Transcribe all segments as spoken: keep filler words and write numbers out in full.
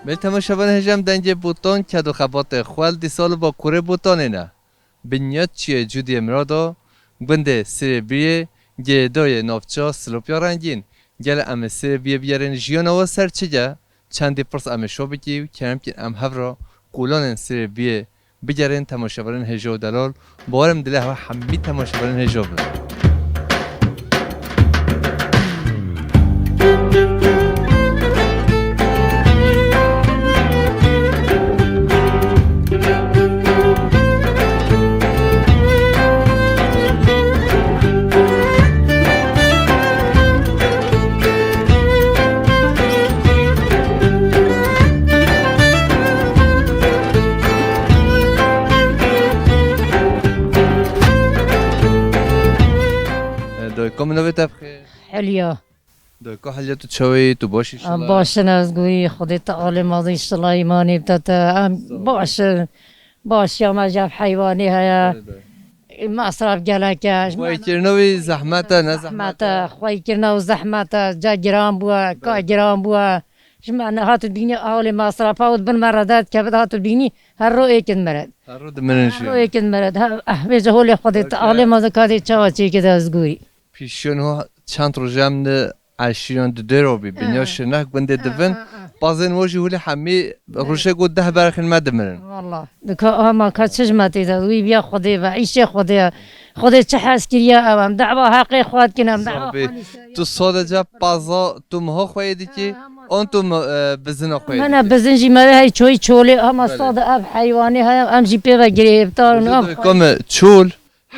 Belê temaşevanên hêja, em dengê Botan, ked û xebatê xwe li dîsa li Bakurê Botanê ne. Binyat çiyê Cûdiyê Mirado, gundê Sirêbiyê, girêdayê navça Silopya Rengîn. Gel em ê Sirêbiyê bigerên jiyana we ser çi ye? Çendî pirs em ê şo bikî û kerem kîn em hev re kolanên Sirêbiyê bigerên temaşevanên hêja û delal. Bawer im dilê hewe hemî temaşevanên hêja bin. Dayka min, navê te bi xêr? Hilya. Dayka Hilya, tu çawa yî? Tu baş î inşallah? Baş in, ez gorî, Xwedê te alê mazin, inşallah îmanê bide te. Em baş in. Baş ya me jî ev heywanê heye. Belê, belê. Masraf gelek e. Xweyîkirina wî zehmet e, ne zehmet e? Zehmet e. Xweyîkirina wî zehmet e. Ca giran bûye, ka giran bûye. Ji me ne hatu bînî awlê masrafa û bin me re derdikeve, hatu bînî her ro êkin meret. Her ro dimirin jî. Her ro êkin meret. Ha, eh, vêca holê Xwedê te alê mazin, ka dê çawa çêke de ez gorî. Pîşiyo niha çend roj em li eşîran di dêro bî, binya şirneh gundê divin, pazên we jî hûlê hemî rojê got deh berxên me dimirin. Wallah. Dika ama ka çi ji me tê de, wî biya Xwedê ve, îşê Xwedê ye. Xwedê çi hez kiriye ew em. Dawa heqê xwe dikin em, dawa xwe nîşe. Tu sadece paza tu miha xwe yê dikî, an tu mi-, e, bizina xwe yê dikî? Mene bizin jî me wê hey çoyî çolê, ama sade ev heywanê heye, em jî pê ve girêftar in. Ka me çol,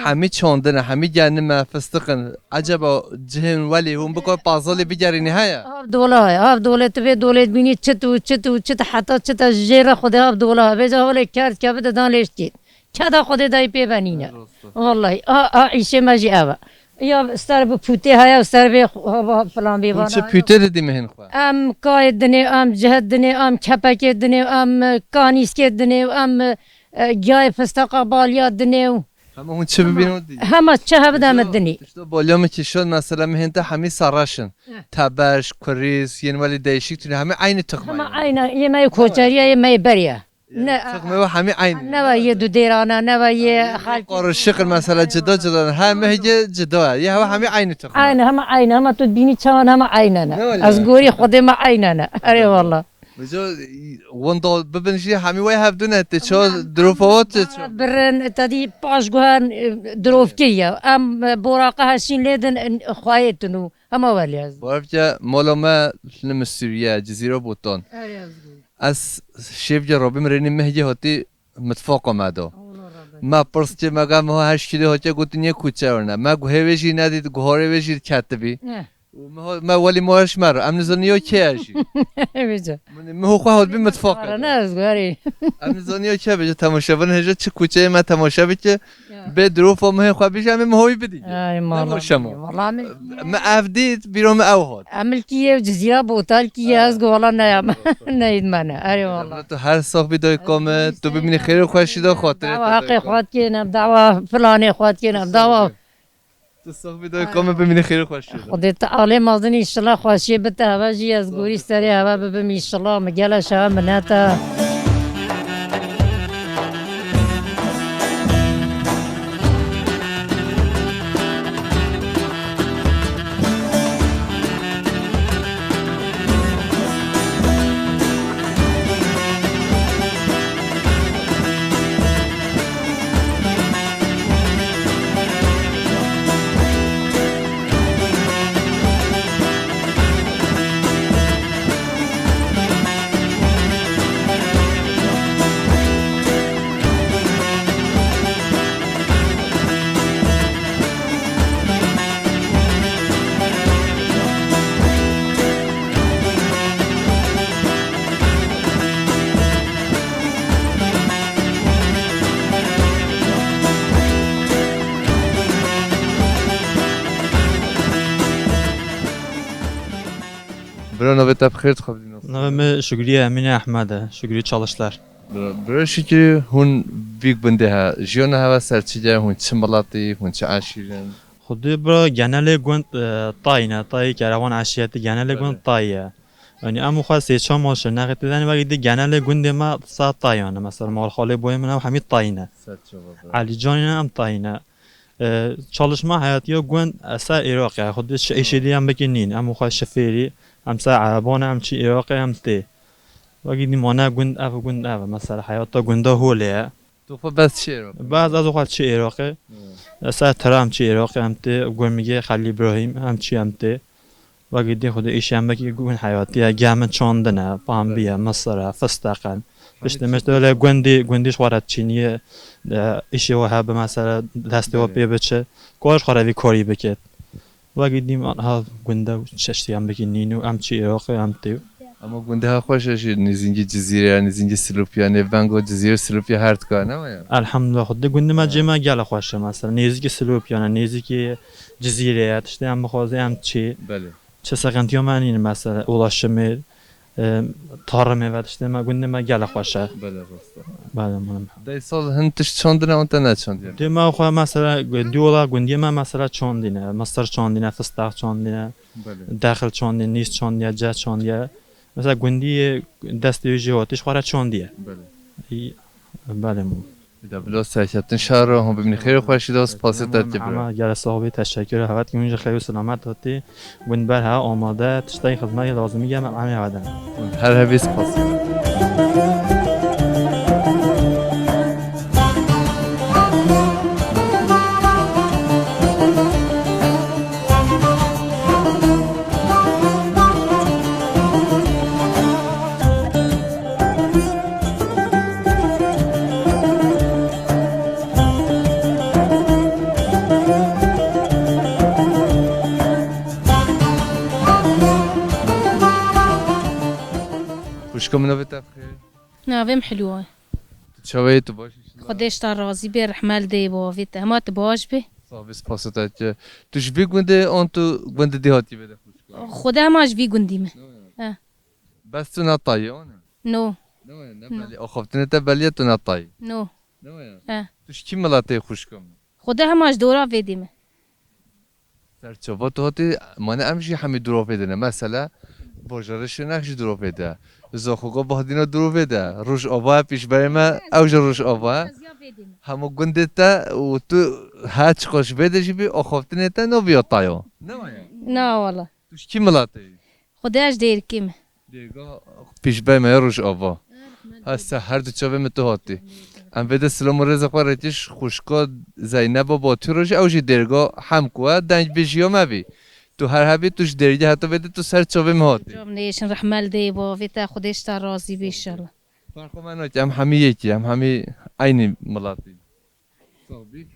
hemî çandin e, hemî genim e, fistiq in. Eceba cihên welê hûn bikor pazalê bigerînî heye? Av dola heye, av dole tu vê dolê dibînî çit û çit û çit heta çit e ji jê re Xwedê av dola heye. Vêca holê kerd kevide dan lêşt kê. Keda Xwedê dayî pê ve nîne. Wallahî, a, a, îşê me jî ev e. Ya ser bi pûtê heye, ser vê xwe, ha, filan bê. Hûn çi pûtê didî mehên xwe? Em kayê dinê, em cihê dinê, em kepekê dinê, em kanîskê dinê, em, e, giyayê fisteqa baliya dinê û Hema hûn çi bibînin dî? Hema çi hebide me dinî. Tişta baliya min kişand, mesela mehên te hemî serreş in. Eh. Tebeş, kurîz, yên welî değişik tune, hemî eynî tixme. Hema eynî, yê me yê koçeriya, yê me yê beriya. Ne, tixmê we hemî eynî. Ne ve yê dudêrana, ne ve yê xalkê. Karışık in mesela, cida cida in. Her mehê cida ye. Yê hewe hemî eynî tixme. Eynî, hema eynî, hema tu bînî çawan hema eynî ne. Ne wele? Ez gorî Xwedê me eynî ne. Erê wallah. Vêca wenda bibin jî hemî wê hevdû ne. Tê çawa dirofa we tê çawa? Birin, te dî paş guhen, e, dirov kiriye. Em, e, boraqa heşîn lê din, e, xwayê tunu. Hema welê ez. Bawer bike mala me li Misûriye, Cizîra Botan. Erê ez bû. Ez şêvke Rabbî min rênî mehgê hatî mitfaqa me de. Allah Rabbi. Me pirs kir, me ga meha heşt kîlê hatiye gotin yê kuçe werne. Me guhê wê jî nedît, guharê wê jî ketibî. Eh. Û me, me welî me ji me re. Em nizanî yo kê ye jî. Vêca. Min, min xwe hatibî mitfaqê de. Ne ez guherî. Em nizanî yo kê, vêca temaşevan hêja çi kuçeyê me temaşe bike. Ya. Bê dirofa mihê xwe bîje, em ê mihoyî bidî. Ay, mala. Temaşe me. Wala me. Me ev dît, bîro me ew hat. Em li kî Cizîra Botal kî ye, ez got wala neyam. Neyît me ne. Erê wala. Tu her sax bî dayka me, tu bimînî xêr û xweşî de xatirê te. Dawa heqê xwe dikênim, dawa filanê xwe dikênim, dawa Tu sax bî dayka me, bimînî xêr û xweşî de. Xwedê te alê mazin înşallah xweşiyê bite heve jî ez gorî serê heve bibim înşallah. Mi gele şewe minete. Bira, navê te bi xêr, dixwebitî nasî. Navê min Şükrî Emînê Ehmed e, Şükrî Çalışlar. Bira, bira Şükrî, hûn vî gundê he, jiyana hev e ser çi ye, hûn çi miletî, hûn çi eşîr in? Xwedê bira genelê gund, e, tayî ne, tayî kerevan eşîretî genelê gund Belê. Tayî ye. Yanî em xwe sê çar mal Şirnexê tê de ne, wekî dî genelê gundê me sa tayî ne. Mesela malxalê boyê min ew hemî tayî ne. Ser çava bira. Elîcanî ne, em tayî ne. E, çalışma heyatiya gund, e, ser Iraqê, xwedê şi-, îşê dî em bikî nîn. Em xwe şifêrî, em ser ereban, em çî Iraqê, em tê. Wekî dî mane gund ev, gund ev. Mesela heyata gunda holê ye. Tu xwe bes çi Iraqê? Bes ez xwe çi Iraqê. Hı. E, ser tira em çî Iraqê, em tê. Gurmîgê Xelîl Îbrahîm, em çî em tê. Wekî dî xwedê îşê em bikî gund heyatî ye. Geh min çandin e, pambî ye, Belê. Misir e, fisteq in. Piştî Hemî miştî çi? Öyle gundî, gundî ji xwe re çîniyê, e, îşê we hebe mesela destê we Belê. Pê biçe. Kar ji xwe re vî karî biket. Wekî dî em ha gunda çeştî em bikî nîn û em çî Iraqê em tê. Ama gundê ha xweş e jî nêzîngî Cizîrê ye, nêzîngî Silopî ye, nêvengo Cizîrê û Silopî her tika ne waya? Elhamdulillah, xwedê gundê me Ha. Cê me gelek xweş e mesela. Nêzîkî Silopî ye, nêzîkî Cizîrê ye, tiştê em bixwazê em çî. Belê. Çi seqentiya me nîne mesela, ulaşımê, e, tarımê ve tiştê me, gundê me gelek xweş e. Belê, rast e. Belê, malim. Dey sal hin tişt çandine, an te neçandiye? Dê me xwe mesela, gundî ola, gundiyê me mesela çandine, mısır çandine, fıstaq çandine, Belê. Dexil çandine, nîz çandiye, ceh çandiye. Mesela gundiyê destê jê hatiş xwe re çandiye. Belê. Î, belê, malim. Da bila serkeftin şer, hûn bimînin xêr û xweşî de, spasê te dike bira. Ama gere sax bî, teşekkür, hevet ki hûn jî xêr û selamet hatî. Gund ber ha amade, tiştê xizmetê lazimî ye, me amê heveden. Her hebî, spasê. Xwişka min, navê te bi xêr? Navê min Hilwa. Tu çawa yî, tu baş î? Xwedê ji te razî be, rehme li dê bavê te. Hema tu baş be. Sax bî, spasê te dike. Tu ji vî gundê an tu gundê dî hatî vê de xwişka? Xwedê hema ji vî gundî me. Ne waya? He. Bes tu ne tayî, an e? No. Ne waya, ne No. Belî. Axaftinê te belî ye tu ne tayî. No. Ne waya? He. Tu ji kî miletê yî xwişka min? Xwedê hema ji dora vê dê me. Serçava tu hatî, mane em jî hemî dora vê de ne. Mesela, bajarê Şirnex jî dora vê de. Zaxoka Bahdîna dora vê de. Rojava pêşberê me, ew jî Rojava. Hemû gundê te û tu her çiqas ji vê de jî bî, axaftinê te naviya tayo. Ne waya? Na wala. Tu ji kî miletê yî? Xwedê ez dêrikê me. Dêrga pêşberê me ya Rojava. Ha, se her du çavê min tu hatî. Em vê de silam û rêza xwe rêtiş xwişka Zeyneba Batû re jî, ew jî dêrga hem ku e, deng bê jiya me bî. Tu her hebî, tu ji dêrgê heta vê de tu ser çavê min hatî. Çav nêşin, rehme li dê bavê te, Xwedê ji te razî be inşallah. Ferqo me nake, em hemî yekî, em hemî eynî miletî. Sax bî.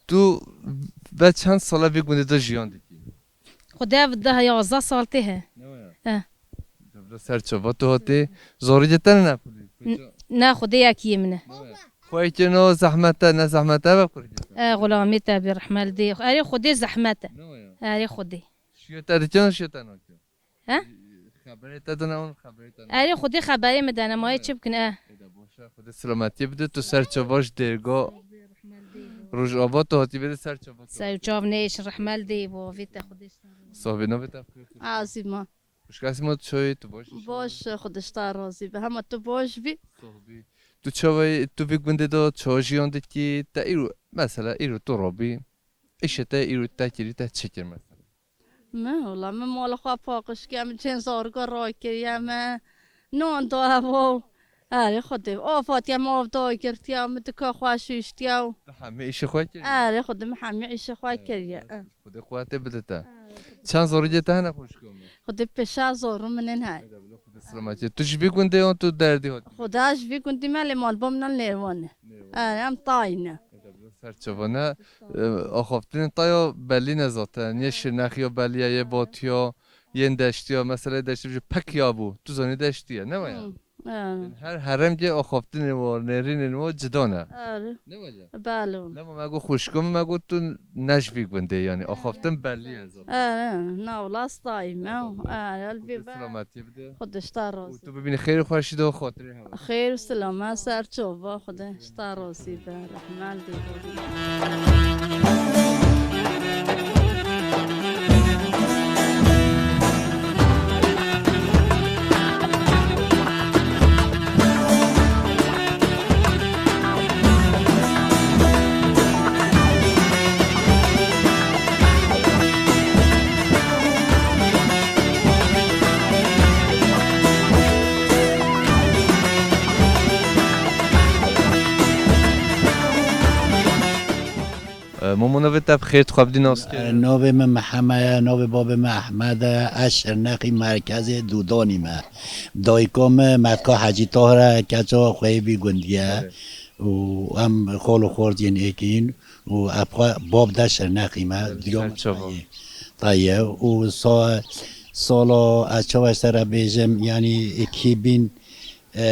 Tu ve çend sala vê gundê de jiyan dikî? Xwedê ev deh yazdeh sal tê he. Ne waya? He. Devre ser çava tu hatî. Zorî de tene ne pulî? N-, ne, Xwedê yekî yê min e. Ne waya? Xweyê ke no zehmet e, ne zehmet e ve kurê ke. E, xulamê te bi rehme li dê. Erê Xwedê zehmet e. Ne waya? Erê Xwedê. Şiyo te dikin, şiyo te nakin. He? Xeberê te dine, hûn xeberê te ne. Erê Xwedê xeberê min dene, ma yê Evet. Çi bikin, e? Ê de boş e, Xwedê selametiyê bide, tu ser çava ji dêrga Rojava tu hatî vê de ser çava tu. Ser çav nêşin, rehme li dê bavê te, Xwedê ji te razî. Sax bî, navê te bi xêr? Azîma. Xwişka Azîma, tu çawa yî, tu baş î? Baş, Xwedê ji te razî be, hema tu baş bî. Sax bî. Tu çawa yî, tu vê gundê de çawa jiyan dikî, te îro, mesela îro tu rabî, îşê te îro te kirî, te çi kir mesela? Min, wela min mala xwe paqij kir, min çend zarika rakiriye, min nan da hewa. Erê Xwedê, afatiye min av dagirtiye, min dika xwe şûştiye û Tu hemî îşê xwe kiriye? Erê Xwedê, min hemî îşê xwe kiriye. Xwedê quwetê bide te. Çend zarokê te hene xwişka min? Xwedê pêş şeş zarok min hene. Eda bila Xwedê selametiyê. Tu ji vî gundê yan tu derdî hatî? Xwedê ji vî gundî me lê malbam nan Nêrwan e. Nêrwan. Erê, em tayî ne. Eda bila ser çava ne. E, axaftinên tayo belî ne zaten. Yê Şirnexiya belî ye, yê Batiya, yên deştiya. Mesela deştî ji pek ya bû. Tu zanî deştî ye, ne waya? Hı. He. Her heremkê axaftinên wan, nêrînên wan cida ne. Erê. Ne wece? Belê. Nema me got xwişka min, me got tu ne ji vî gundê, yanî axaftin belî ye zaten. Erê, na wila stayî me. Erê, li vî Xwedê be. Selametiyê bide. Xwedê ji te razî. Û tu bibînî xêr û xweşî de xatirê hewe. Xêr û selame ser çava, Xwedê ji te razî be. Rehmel dê. Momo, navê te bi xêr, tu xwe bidî nas kir. Navê min Mihemed e, navê babê min Ehmed e. Ez Şirnexî merkezê Dûdanî me. Dayika min Metka Hecî Tahir e, keça xweyê vî gundî ye. Belê. Û em xal û xort yên êkîn û ev xwe bab de Şirnexî me. Belê, diya min ser çava. Tayê, tayê. Û sa-, sala ez çawa ji te re bêjim, yanî iki bin, e,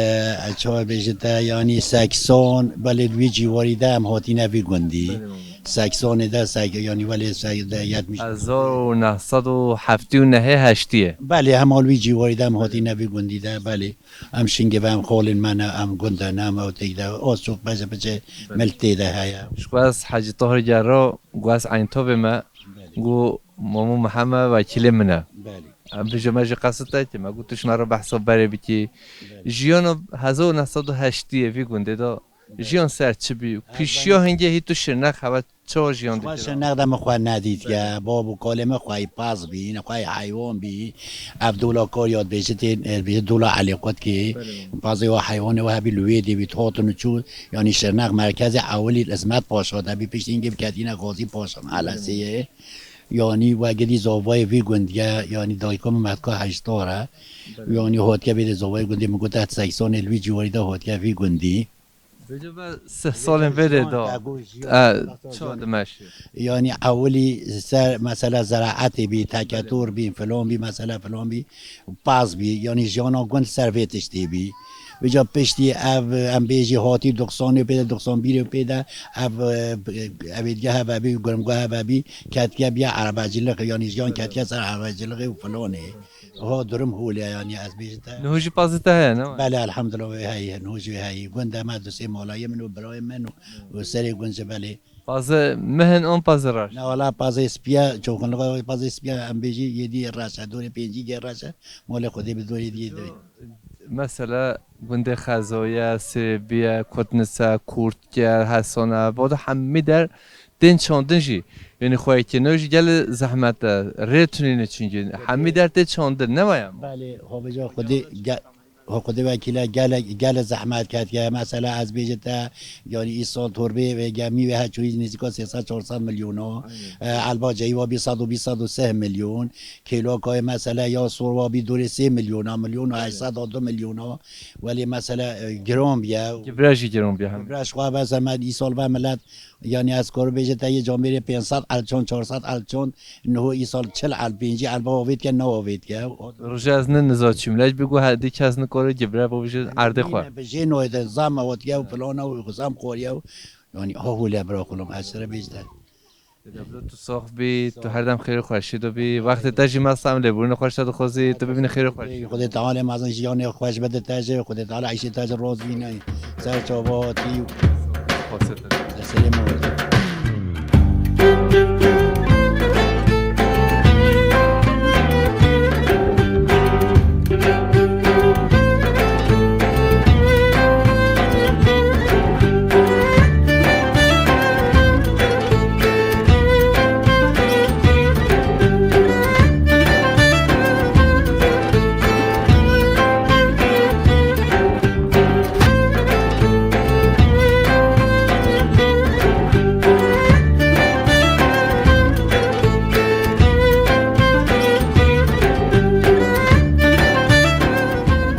ez çawa bêjim te, yanî seksan, belê di wî cîwarî de em hatîne vî gundî. Belê, belê. Seksanê de, sek-, yanî welê se-, de yetmiş. Hezar û neh sed û heftê û nehê heştiyê. Belê, hema li wî cîwarî de em hatîne vî gundî de, belê. Em şingê ve em xalên me ne, em gund de ne, em ew têk de, az çok bece bece Belê. Mil tê de heye. Ji xwe ez Hecî Tahir Gerra, gu ez Eyntovê me, Belê. Gu Momo Mihemed wekîlê min e. Belê. Em bêje me jî qesit te, me got tu ji me re behsa berê bikî. Belê. Jiyana hezar û neh sed û heştiyê vî gundê de Belê. Jiyan ser çi bî? Pîşiya hingê hî tu Şirnex hewe çawa jiyan dikira? Xwe Şirnex de min xwe nedîtiye. Belê. Bab û kalê min xweyî pez bî, xweyî heywan bî. Ev dola kar ya dibêje tên, e, dibêje dola Elî Qutkê. Belê. Pezê wa heywanê wa hebî li wê dê bî, hatin û çû. Yanî Şirnex merkezê ewilî li Ismet Paşa de bî, piştî hingê bi ketîne Gazî Paşa Belê. Elesê ye. Yanî we gidî zavayê vî gundî ye, yanî dayika min Metka Hecî Tahir e. Belê. Yanî hatiye vê dê zavayê gundî, min got, et seksanê li wî ciwarî de hatiye vî gundî. Vêca ve sih salên vê dê da. E, çawa dimeşe? Yanî ewilî ser mesela zeraetê bî, teketor bî, filan bî, mesela filan bî, paz bî. Yanî jiyana gund ser vê tiştê bî. Vêca piştî ev, em bêjî hatî doxsanê pê de, doxsan bîrê pê de, ev, e, evêdge heve bî, gurmga heve bî, ketiye biye erebecîlik, yanî jiyan ketiye ser erebecîlikê û filanê. Ha, durum hûl e, yanî ez bêjim te. Niho jî pazê te heye, ne? Belê, elhamdulillah, wê heyî, niho jî wê heyî. Gund e me du sê malayê min û birayê min û, û serê gund jî belê. Pazê mihin an pazê reş? Ne, wala pazê spiye, çoxunluğa pazê spiye, em bêjî yedî reş e, dorê pêncî gê reş e. Malê Xwedê bi dorê diyê de. Mesela gundê Xezoye, Sêbiye, Kutnise, Kurtke, Hesane, bado hemî der tên çandin jî. Yanî xweyekî nû jî gelê zehmet e. Rê tunîne çunkî. Hemî der tê çandin, ne waya? Belê, ha vêca Xwedê ge-, ha Xwedê wekîle gele, gele zehmet ketiye. Mesela ez bêjim te, yanî îsal torbê ve gemî ve heçûyî nêzîka sê sed çar sed milyona. Aynen. E, elba ceyî wa bî sed û bîst sed û sih milyon. Kêlokayê mesela ya sor wa bî dorê sê milyona, milyon û heşt sed û du milyona. Welê mesela, e, giran bîye. Gibra jî giran bîye hem. Gibra ji xwe ve zehmet îsal ve milet Yanî ez karim bêje te yê camêrê pênc sed elçon, çar sed elçon, niho îsal çil el, pêncî elba avêt ke, ne avêt ke. Roje ez ne niza çûm, lej bigû her di kes nikare gibra bavêje erdê xwe. Bi jê noyê de zam avêt ke û filan û zam xwariye û, yanî ha hûle bira xulum, ez sere bêj te. Deblo tu sax bî, tu her dem xêr û xweşî de bî. Wextê te jî mast em lêbûrîna xweş te dixwazî, tu bibînî xêr û xweşî. Xwedê Teala mazin jiyanê xweş bide te jî, Xwedê Teala îşê te jî roz bîne. Ser çava hatî. Xwesete. Serê me were.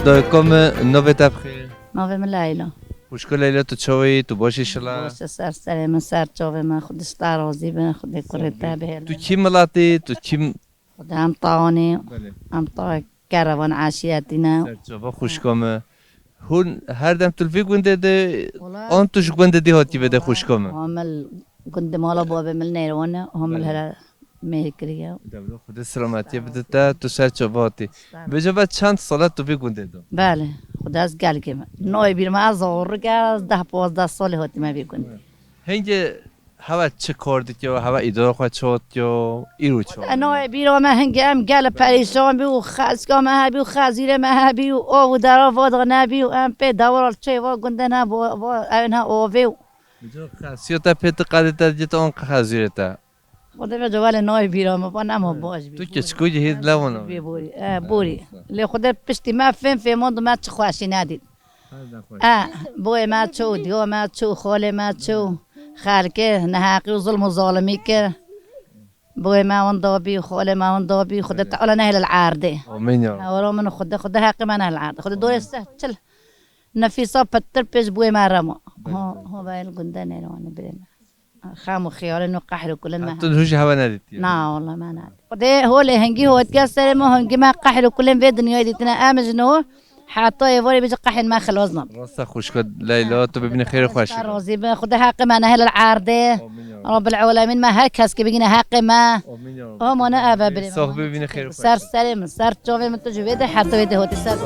Dayika min, navê te bi xêr? Navê min Leyla. Xwişko Leyla, tu çawa yî? Tu baş î şila? Baş e, ser serê min, ser çavê min, Xwedê ji te razî be, Xwedê kurê te bihêle. Tu kî miletî? Tu kî Xwedê em tawanî, Belê. Em ta kerevan eşiyetî ne. Ser çava xwişka min. Hûn her dem tu li vî gundê de Wala- an tu ji gundê dî hatî vê de xwişka min? Hamil gundê mala babê min Nêrwan e, hamil Belê. Here mêr kiriye. Dewro Xwedê selametiyê bide te, tu ser çava hatî. Sağ ol. Vêca ve çend sala tu vî gundê de? Belê, Xwedê ez gelkê me. Nayê bîr me ez zaroke, ez deh pazdeh salê hatî me vî gundê. Hingê hewe çi kar dike û hewe îdara xwe çi hatiye, îro çi E, hatiye? Nayê bîra me hingê em gel perîşan bî û xeska me hebî û xezîrê me hebî û av û dera vadig nebî û em pê dewra çê va gundê ne bo-, va-, ew ne avê û Vêca xesiya te pê ti qedê te dicît an xezîrê te? Xwedê vêca welê nayê bîra me, va nema baş bî. Tu keçikû cihê dilewano. Bê borî, e, borî. Lê Xwedê piştî me fêm fêmand û me çi xweşî nedît. Her ne xweş. E, boyê me çû, diyo me çû, xolê me çû. Xelkê neheqî û zulm û zalimî kir. Boyê me winda bî, xolê me winda bî. Xwedê Teala nehêle li erdê. Amîn ya Rabbi. Hewara min û Xwedê, Xwedê heqê me nehêle erdê. Xwedê dorê seh çil nefîsa pitir pêş boyê me rema. Ho, ho, vayl gundê Nêrwanê birê me. Xam û xiyalên û qehr û kulên me Heta hemî. Tu ji hewe nedîtiye? Na, wala me nedît. Xwedê holê hingî hotke serê me, hingî me qehr û kulên vê dinyayê dîtine. Em ji no heta êvarê bêje qehrên me xilas nabin. Rasta xwişka Leyla, tu bibînî xêr û xweşî. Xwedê razî be. Xwedê heqê me nehêle li erdê. Amîn ya Rabbi. Rabbil alemîn me her kes ki bigîne heqê me. Amîn ya Rabbi. Amane eve birê me. Sax bibînî xêr û xweşî. Ser serê min, ser çavê min tu ji vê de heta wê de hotî ser.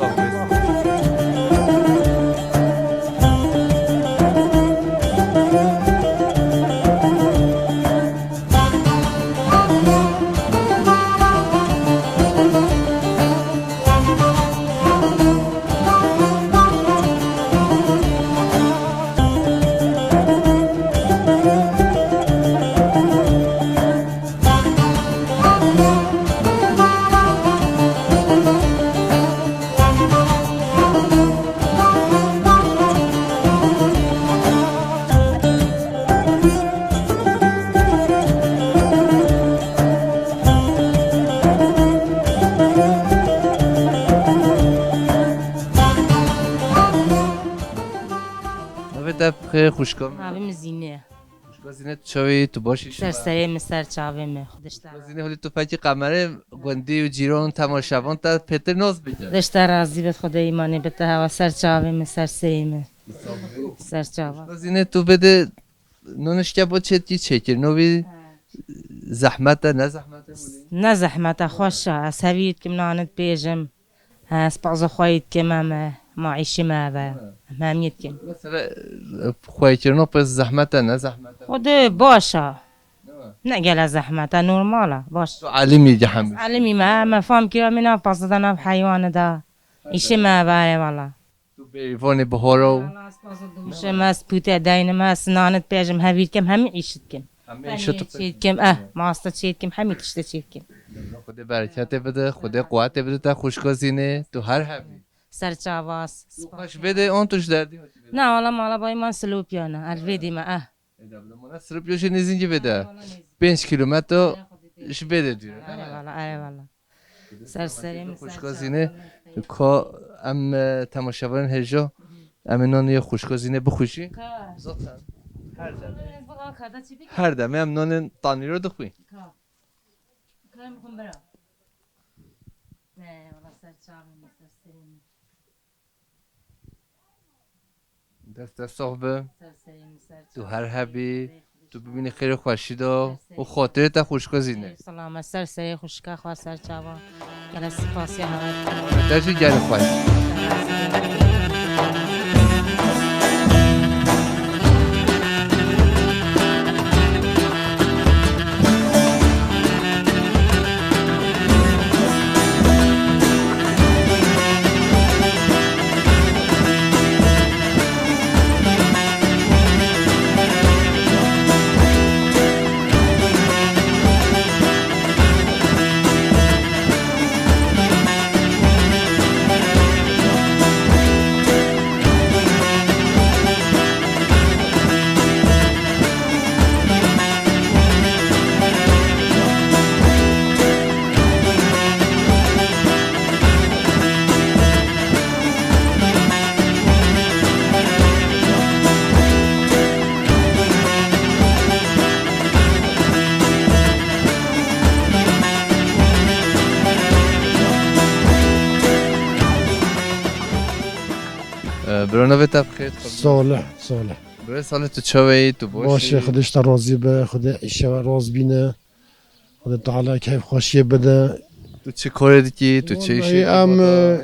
Navê te bi xêr xwişka min? Navê min Zîne. Xwişka Zîne, tu çawa yî, tu baş î? Ser serê min, ser çavê min. Xwedê ji te razî. Xwişka Zîne, holî tu fekî qemerê gundî û cîran û temaşevan te pêtir nas bike. Xwedê ji te razî bit, Xwedê îmanê bit te hewa ser çavê min, ser serê min. Ser çava. Xwişka Zîne, tu vê de nonişke bo çêtkî çêkir, no vî zehmet e, ne zehmet e holî? Ne zehmet e, xweş e, ez hevî dikim nanit pêjim. Ha, spas xweyî dikim em, e, ma îşî me eve. Ha. Em hemî dikim. Mesela, e, xweyîkirina pê zehmet e, ne zehmet e? Xwedê baş e. Ne? Ne gele zehmet e, normal e, baş. Tu elimî de hemî. Elimî me, me fam kira min nav pasta da nav heywanê da. Ha, îşî me eve, eyvallah. Tu bêrîvanê bihara û. Wala, ez pazo dûşe me, ez pûte deynim, ez nanit pêjim, hevîr kem, hemî îşit kim. Hemî îşit kim. Çêt kim, eh, masta çêt kim, hemî tişte çêt kim. Xwedê bereketê bide, Xwedê quwetê bide te xwişka Zîne, tu her hebî. Ser çavas. Tu xweş bê de an tu ji derdî hatî bê de? Na, wala mala bayê man Silopiyana, el vê dî me, eh. Ê de bide mana Silopya jî nêzîn jî vê de. Wala nêzîn. Pênc kilometre ji bê de dûr e. Eyvallah, eyvallah. Ser serê min, ser çavê min. Xwişka Zîne, ka em, e, temaşevanên hêja, em ê nanê xwişka Zîne bixwîşî. Ka. Zaten her dem. Her dem em nanên tanîro dixwî. Ka. Ka em bixwin bira. Ne, wala ser çavê min, ser serê min. Dest te sax be. Ser serê min, ser çavê min. Tu her hebî, tu bibînî xêr û xweşî de û xatirê te xwişka Zîne. Selamet, ser serê xwişka xwe, ser çava. Gele spasiya hewe. Te jî gelê xweş. Biro, navê te bi xêr? Salih, Salih. Biro Salih, tu çawe yî, tu baş Baş e, î? Xwedê ji te razî be, Xwedê îşe we rast bîne. Xwedê Teala keyf xweşiyê bide. Tu çi karê dikî, tu çi Wallahî, îşê em, dikî?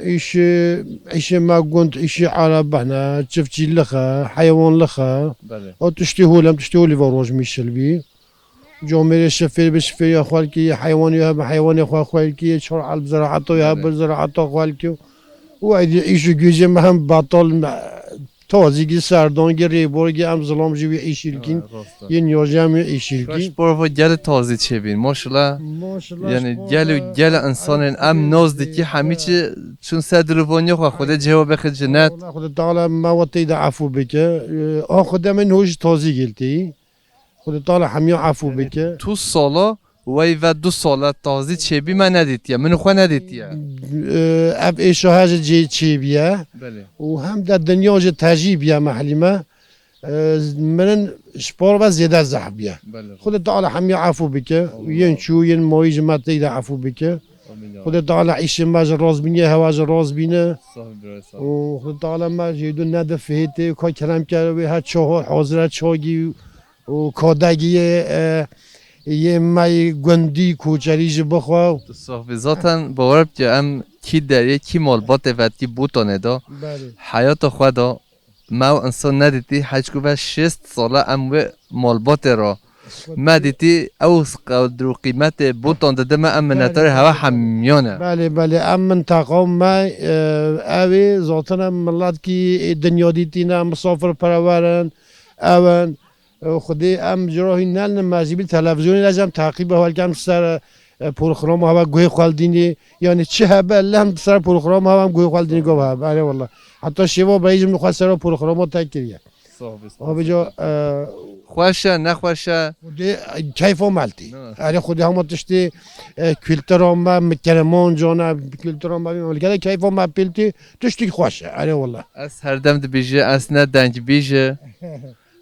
E, îşê, îşê me gund, îşê ereb hene, çiftçîlik e, heywanlik e. Belê. O tiştê hol, em tiştê holî ve rojmî şil bî. Camêrê şifêr bi şifêriya xwe dikî, heywanê hebe heywanê xwe xwe dikî, çar elb ziraeta wê hebe Belê. Ziraeta xwe dikî. Û êdî îş û gücê me hem betal me. Tazîgî, serdangî, rêborgî em zilam jî wî îşî dikîn. Ha, rast e. Yên ya jî em wî îşî dikîn. Ji bo gelê tazî çêbîn, maşallah. Maşallah, Yani ji bo gel û ve gelê insanên em noz dikî, hemî çi çûn ser dilûvaniya xwe, Xwedê cihê we bixî cinet. Wala Xwedê Teala me we teyda efû bike. Ee, a Xwedê min hoj tazî geltî. Xwedê Teala hemiya efû bike. Tu sala, wey ve du sala tazî çêbî me nedîtiye. Min xwe nedîtiye. Ee, ev êşa her ji cê çêbiye. Belê. Û hem de dinya ji tejî biye mehlî me. Ee, min ji par ve zêde zehf biye. Belê. Xwedê Teala hemiya efû bike. Amin. Yên çû, yên mayî ji me teyda efû bike. Amin ya. Xwedê Teala îşê me ji rast bîne, hewa ji rast bîne. Sağ ol, bro, sağ ol. Û Xwedê Teala me jê du nede fihêtê, ka kerem kere wê her çahor hazir e, çagî û kadegî yê, e, yê me yê gundî koçerî jî bixwe. Tu sax bî. Zaten bawer bike em kî derê, kî malbatê vetkî Botanê de Belê. Heyata xwe de me ew insan nedîtî, heçku ve şêst sala em wê malbatê re me dîtî, ew qedr û qîmetê Botan dide me, em minetdarê hewa hemiyan e. Belê, belê, em minteqa me, e, ew ê, zaten em miletkî dinya dîtî ne, em misafirperewer in, ew in. E, Xwedê em ji rahî nelin, me jî bî televîzyonê de jî em teqîb e, welke em ser, e, programa hava guhê xwe dînê. Yanî çi hebe, lem ser programa hava em guhê xwe dînê gava hebe. Erê wela. Heta şêva beyî ji min xwe ser o programa te kiriye. Sağ ol, sağ ol. Abi ca, e, Xweş e, nexweş e? Xwedê, e, keyfa me li tê. Ne. Erê Xwedê hema tiştê, e, kultura me, mi kereman cana, kultura me, gelek keyfa me pê li tê, tiştî xweş e. Erê wela. Ez herdem dibêjim, ez ne dengbêj im.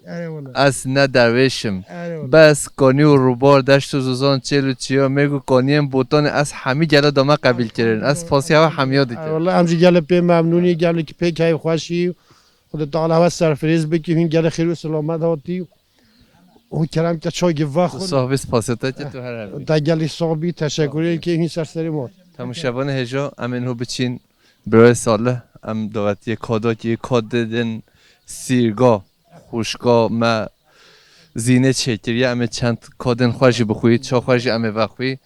Erê wela. Ez ne derwêş im. Erê wela. Bes kanî û rûbar, deşt û zozan, çêl û çiya, mêrg û kaniyên Botanê ez hemî gele dame qebîl kirin. Ez spasiya we hemiya dikim. Erê wela, em jî gelek pê memnûn î, gelek pê keyfxweş î. Xwedê Teala we serfirêz bikî, hûn gelek xêr û selamet hatî. Hûn kerem ke çay gi vexwin. Sax bî, spasiya te ke tu her hebî. Te gelek sax bî, teşekkür ê ke hûn ser serê me. Temaşevanê hêja, em ên ho biçîn. Birayê Salih, em dawetiyê kadakî, kadên sîrga, xwişka me zînê çêkiriye, em ê çend kadên xwe jî bixwî, ça xwe jî em ê vexwî.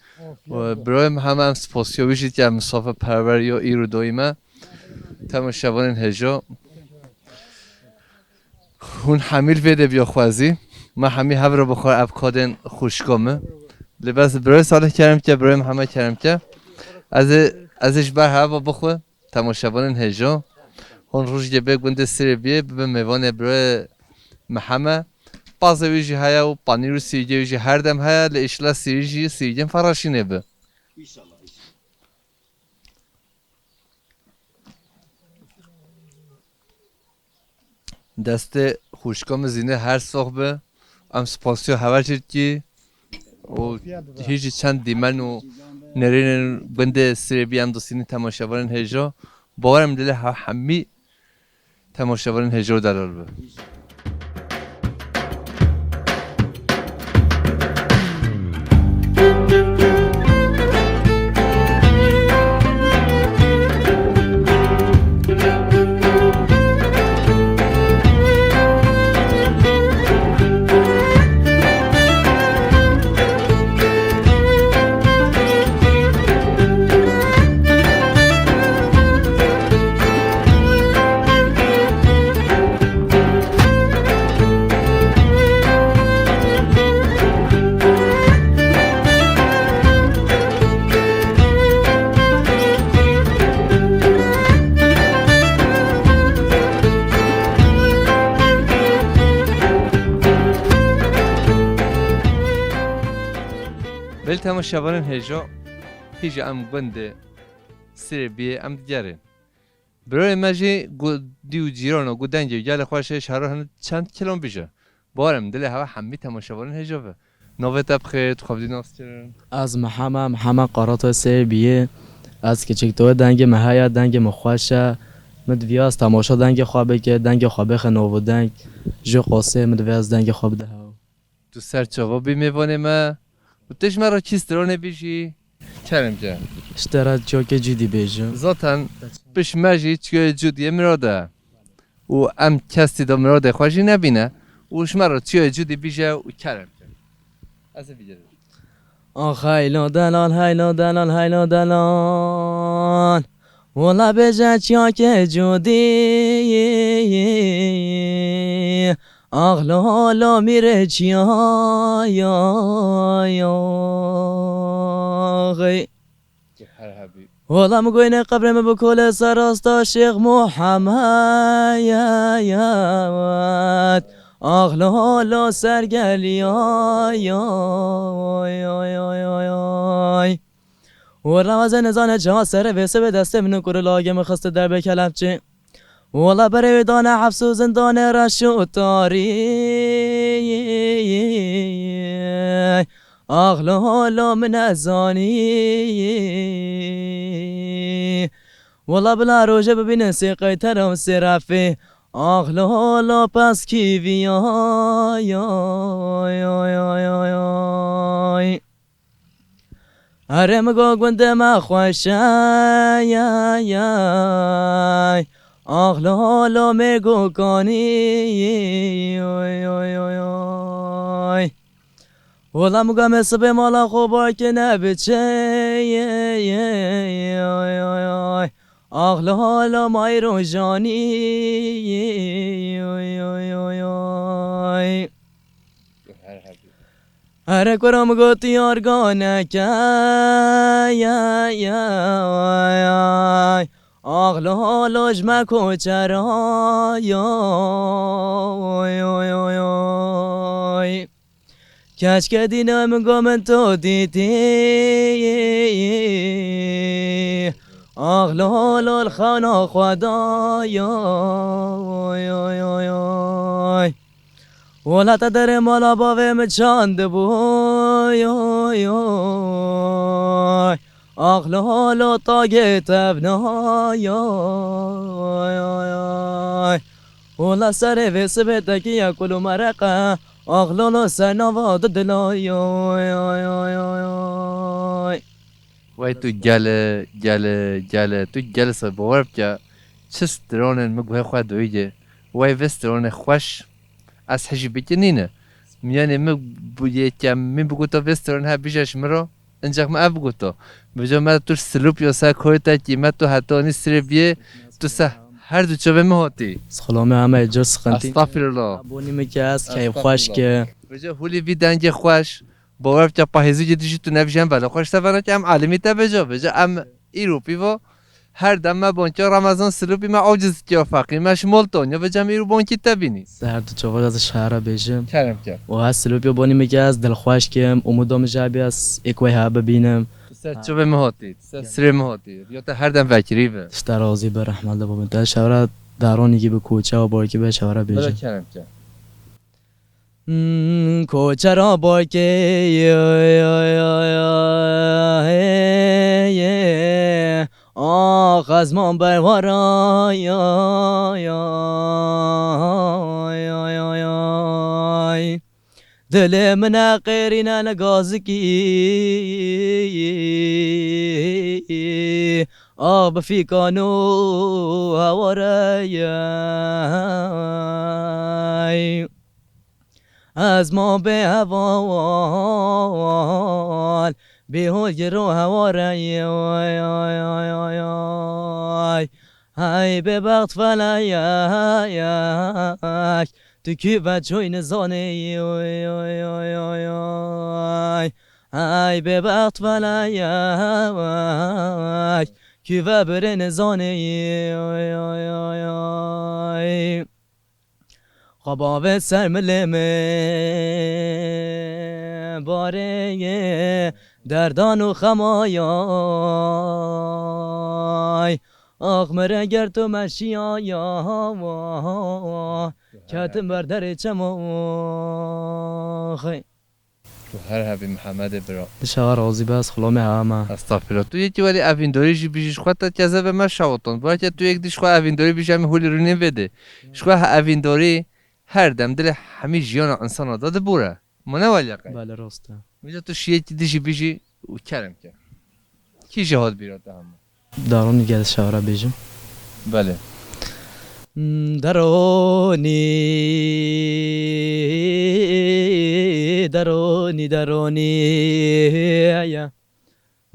Û birayê me heme em spasiya wî jî dike, em misafirperwer ya îro dayî me. Temaşevanên hêja. Hûn hemî li vê de biya xwezî. Me hemî hev re bixwar ev kadên xwişka min. Lê bes birayê Salih kerem ke, birayê Mihemed kerem ke. Ez ê, ez ê ji ber hev bixwe. Temaşevanên hêja. Hûn rojgê bê gundê Sirê biyê, bibe mêvanê birayê Mihemed. Pazê wî jî heye û panîr û sîrgê wî jî her dem heye, lê îşla sîrî jî sîrgên feraşînê bi. Destê xwişka min Zînê her sax be. Em spasiya hewe jî dikî. Û hî jî çend dîmen û nêrînên gundê Sirê bî em dostînî temaşevanên hêja. Bawer im dilê hewe hemî temaşevanên hêja û delal be. Belê temaşevanên hêja, hîja em gundê Sirê biyê em digerin. Birayê me jî ku dî û cîrano ku dengê gelê xwe şêş hero hene çend kilon bije. Bawer im dilê hewe hemî temaşevanên hêja be. Navê te bi xêr, tu xwe bi dî nas kirin? Ez Miheme, Miheme Qaratoy Sê biyê. Ez kiçiktoyê dengê min heye, dengê min xweş e. Min diviyaz temaşa dengê xwe bike, dengê xwe bêxe novo deng. Ji qasê min diviyaz dengê xwe bide hew. Tu ser çava bî mêvanê me. Û tu ji me re çi stranê bijî? Kerem can. Ji te re çiyokê cûdî bêjim. Zaten piş me jî çiyokê cûdiyê mirad e. Û em kesî de miradê xwe jî nebîne. Û ji me re çiyokê cûdî bije û kerem can. Ez ê vîdeo. Ax heylo delal, heylo delal, heylo delal. Wala bêje çiyakê cûdî. Ax lo lo mîre çiya ya ya. Her hebî. Wala min goyne qebrê min bi kolê ser rasta Şêx Muhammed. Ax lo lo ser geliya ya. Wala ez ê nizane çawa serê vê sibê destê min û kurê lagê min xiste derbê kelepçê. Wala berê wê dane hefs û zindanê reş û tarî. Ax lo lo min nezanî. Wala bila rojê bibînin sê qeytera û sê refê. Ax lo lo pez kîviya ya ya ya ya. Erê min go gundê me xweş e, yay, yay. Ax lo lo mêrgo kanî, oy, oy, oy, oy. Wela min go me sibê mala xwe bakê nebiçe, yay, yay, oy, oy, oy. Ax lo lo may rojanî, oy, oy, oy, oy. Her hebî. Here kura min gotî organeke, ya, ya, ay, ay. Ax lo lo ji me koçera, ya, oy, oy, oy, oy. Keşke dîna min go min to dîtî. Ax lo lo li xewna xwe da, ya, oy, oy, oy, oy. Wela te derê mala bavê min çandibû, yoy, yoy. Ax lo lo tagê tevna, yoy, yoy, yoy. Wela serê vê sibê tekiye kul û mereqe. Ax lo lo ser nava di dila, yoy, yoy, yoy, yoy, yoy. Wey tu gele, gele, gele, tu gele se bawer bike, çi stranên min guhê xwe doyî. Wey vê stranê xweş, ez hijî bike nîne. Miyanê min bu yê ke min bigota vê stranê he bije ji min re, incex min ev bigota. Bijo me tu silûp yo se koyta kî me tu hetanî sirê biyê, tu se her du çavê min hatî. Sixlame heme cir sıkıntı. Estağfirullah. Abonî min ke ez keyf xweş ke. Bijo hulî vî dengê xweş. Bawer bike pahêzû cî dijî tu nebijî em vela xweş te vena ki em alimî te bêje, bêje em îro pîvo her dem me bonkê Remezan silûpî me awciz dikiya feqî me ji mol toniya vêce em îro bonkî te bînî. Ser tu çava ez şehra bêjim. Kerem ke. Û ez silûpî bonî min ke ez dilxweş kim, umuda min ji hebî ez êk wey ha bibînim. Tu ser çavê min hatî, tu ser sirê min hatî. Ya te her dem vekirî be. Tişta razî be rehmet li bo min. Te şevra daronî gibi koçe û borkî be şevra bêjim. Kerem ke. Hmm, koçera bakê, ax ez man berwara, dilê min e qêrîne li gazikî, ax bi fîkan û heware ye. Ez ma bê heval, bê hol giro heware ye, ay, ay, ay, ay, ay. Hey bêbext felek, tu kî ve çoy nizanê, ay, ay, ay, ay, ay. Hey bêbext felek, kî ve birê nizanê, ay, ay, ay, ay. Xwe bavê ser milê min, barê ye derdan û xema yay. Ax min re ger tu meşiya ya, ketim ber derê çema. Tu her hebî Mihemedê bira. Dişewa razî be, ez xulamê hewa me. Estağfirullah. Tu yekî welî evîndorî jî bijî, ji xwe te cezebe me şawoton. Belke tu yek dî ji xwe evîndorî bijî, em hûlî rûnên vê dê. Ji xwe evîndorî her dem dilê hemî jiyana insana de dibûre. Ma ne welî qey? Belê, rast e. Vêca tu şiyekî dî jî bijî û kerem ke. Kî jî hat bîra te hema? Daronî gel şara bêjim. Belê. Hmm, Daronî, Daronî, Daronî, ya.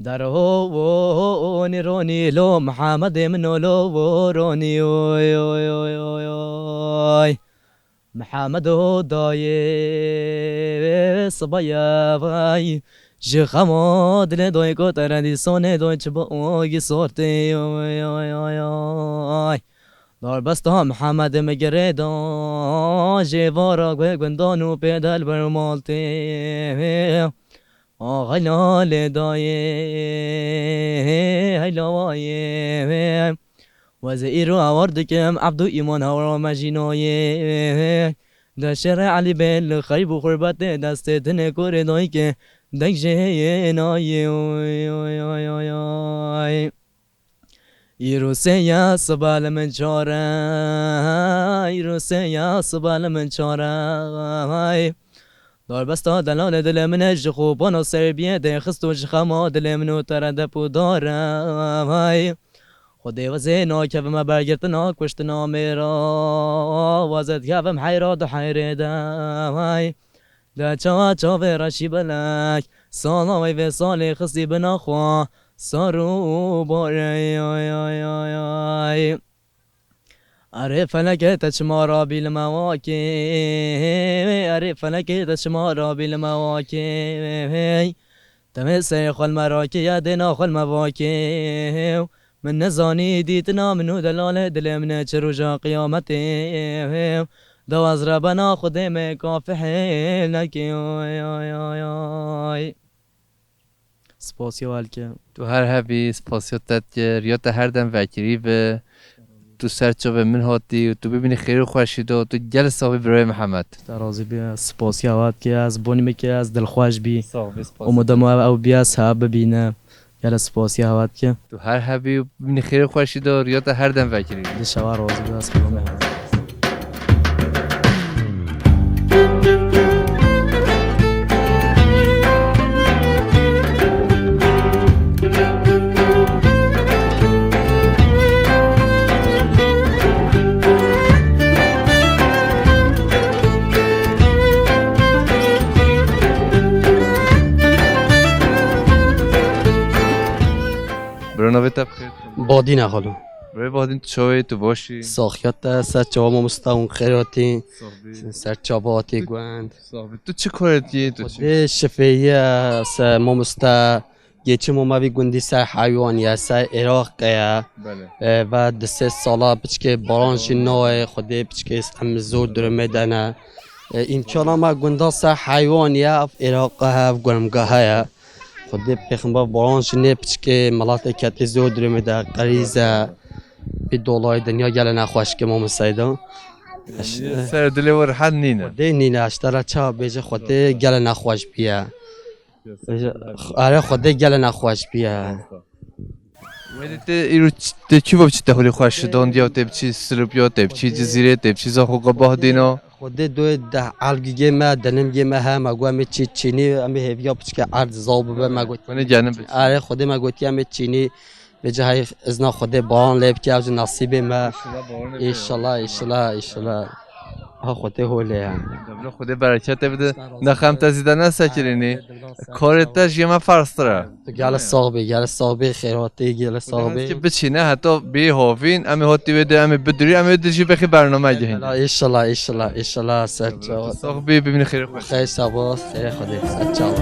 Daronî, Ronî, lo Mihemedê min o, lo Ronî, oy, oy, oy, oy, oy. Mihemedo dayê sibaye vay, ji xema dilê dayê ko te re dîsonê dayê çi bagî sortê, oy, oy, oy, oy. Darbesta Mihemed mi girê da, jê vara guê gundan û pê del ber maltê. Ax heylalê dayê, heyla wayê. Weze îro ewar dikim, Ebdû Îman hewra me jî nayê. De şerê Elî bê li xeyb û xurbetê destê dinê korê dayikê, deng jê heye nayê. Oy, oy, oy, oy, oy. Îro sê ya siba li min çare, îro sê ya siba li min çare. Darbesta delalê dilê min e, ji xwe bona serbiyê dê xist û ji xema dilê min û te re dep û dare. Xwedê wezê nakevime bergirtina kuştina mêra, wezê dikevim heyra du heyrê de. De çawa çavê reşî belek, sala wê vê salê xistî bina xwe, sar û barê, ay, ay, ay, ay. Erê felekê te çima rabî li me wakê, erê felekê te çima rabî li me wakê. Demê serê xwe li me rakê ya dêna xwe li me vakê. Min nezanî dîtina min û delalê dilê min e çi roja qiyametê. Dawaz re bena Xwedê me kafihê nekê. Ay, ay, ay, ay. Spasiya welke. Tu her hebî, spasiya te dike, riya te her dem vekirî be. Tu ser çavê min hatî û tu bibînî xêr û xweşî de, tu gel sax bî birayê Mihemed. Te razî bî, spasiya we dike, ez bonî me ke ez dilxweş bî. Sax bî, spas. Umudum ew, ew bî ez hev bibîne. Gele spasiya we dike. Tu her hebî û bibînî xêr û xweşî de, riya te her dem vekirî. Dişewa razî bî, ez xulamê hev. Bro, navê te bi xêr? Badîn e xalo. Birê Badîn, tu çawa yî, tu baş î? Saxiya te, ser çava mamosta hûn xêr hatî. Sax bî. Ser çava hatî gund. Sax bî. Tu çi karê dikî, tu çi? Xwedê şifeyî ye, se mamosta. Geçim û me vî gundî ser heywan ye, ser Iraq ye. Belê. E, ve du sê sala piçkê baran jî nayê, Xwedê piçkê em zor durumê de ne. E, îmkana me gunda ser heywan ye, ev Iraq e, ev gurmgah ye. Xwedê pêxember baran jî nê piçkê miletê ketî zor durumê de, qerîz e. Vî dolayê dinya gele nexweş ke mamosta Seyda. Ser dilê we rehet nîne. Xwedê nîne, ji te re çawa bêje, Xwedê gele nexweş bîye. Are Xwedê gele nexweş bîye. Wê de tê îro ç-, tê çi ve biçî te xwedê xweş dondiya, tê biçî Silopya, tê biçî Cizîrê, tê biçî Zaxo Qebah dîna. Xwedê doyê deh elgîgê me, denimgê me he, me got em ê çî çînî, em ê hêviya piçke erd zal bibe, me got. Xwedê genim biçî. Are Xwedê me gotiye em ê çînî. Vêca hey izna Xwedê baran lê bike, ew jî nasîbê me. Înşallah, înşallah, înşallah. Ha Xwedê holê ye. Deblo Xwedê bereketê bide. Nexem te zîde nesekirînî. Korê te jî me ferstir e. Tu gele sax bî, gele sax bî, xêr hatî, gele sax bî. Ki biçîne heta bî hovîn, em ê hatî wê de em ê bidurî, em ê de jî bexî bername gihîn. Înşallah, înşallah, înşallah, ser çava. Sax bî, bibînî xêr. Xêr sağ bol, xêr Xwedê, ser çava.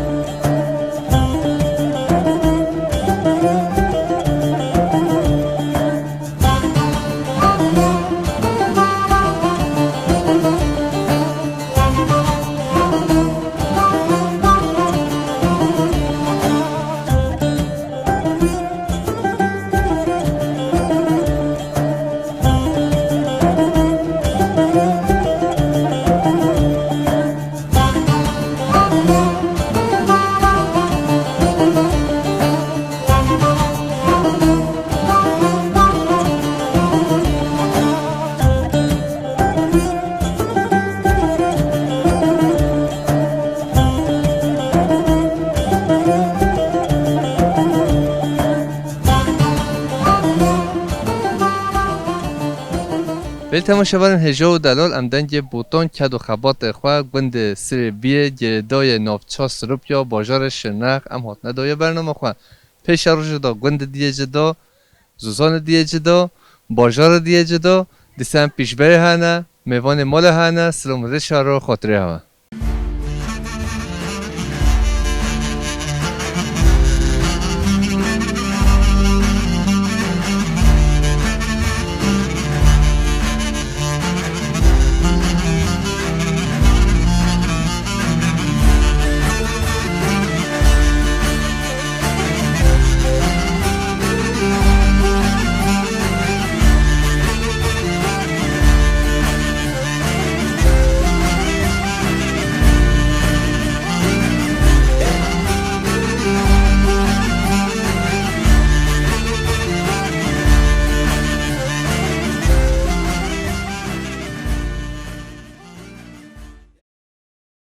Belê temaşevanên hêja û delal, em dengê botan, ked û xebatê xwe gundê Sirê Biyê, girêdayê navça Sirupya, bajarê Şirnex, em hatine dayê bernama xwe. Pêşerojê da gundê diyê cida, zozanê diyê cida, bajarê diyê cida, dîsa em pîşberê hene, mêvanê malê hene, silam û rêşa ro xatirê hewe.